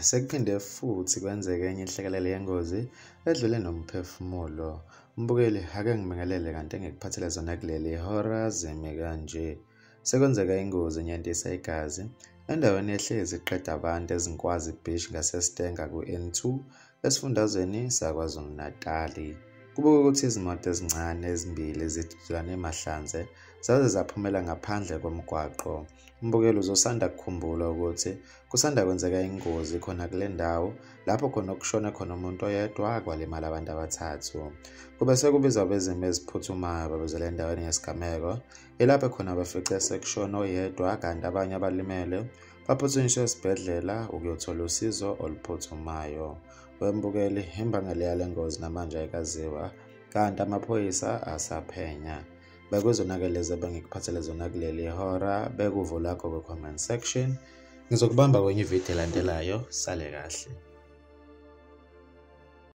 Sekuphinde futhi kwenzeke enye inhlekelele yengozi edlule nomphefumulo. Mbukeli, ake ngibingelele kanti engikuphathele zona kuleli hora zimi kanje. Sekwenzeka ingozi enyantisa igazi endaweni ehlezi iqeda abantu eZinkwazi Beach ngaseStanger ku-N2 esifundazweni saKwaZulu-Natali. Kubukeka ukuthi izimoto ezincane ezimbili zidudulane mahlanze zaze zaphumela ngaphandle komgwaqo. Mbukeli, uzosanda kukhumbula ukuthi kusanda kwenzeka ingozi khona kule ndawo lapho khona okushone khona umuntu oyedwa kwalimala abantu abathathu. Kube sekubizwa abezimo eziphuthumayo babizela endaweni yesigameko, ilapho khona bafice sekushone oyedwa kanti abanye abalimele baphuthunyiswe esibhedlela ukuyothola usizo oluphuthumayo. Wembukeli, imbangela yale ngozi namanje ayikaziwa kanti amaphoyisa asaphenya. Bekuzona-ke lezi ebengikuphathele zona kuleli hora, bekuvo lakho kwi-comment section. Ngizokubamba kwenye ividiyo elandelayo. Sale kahle.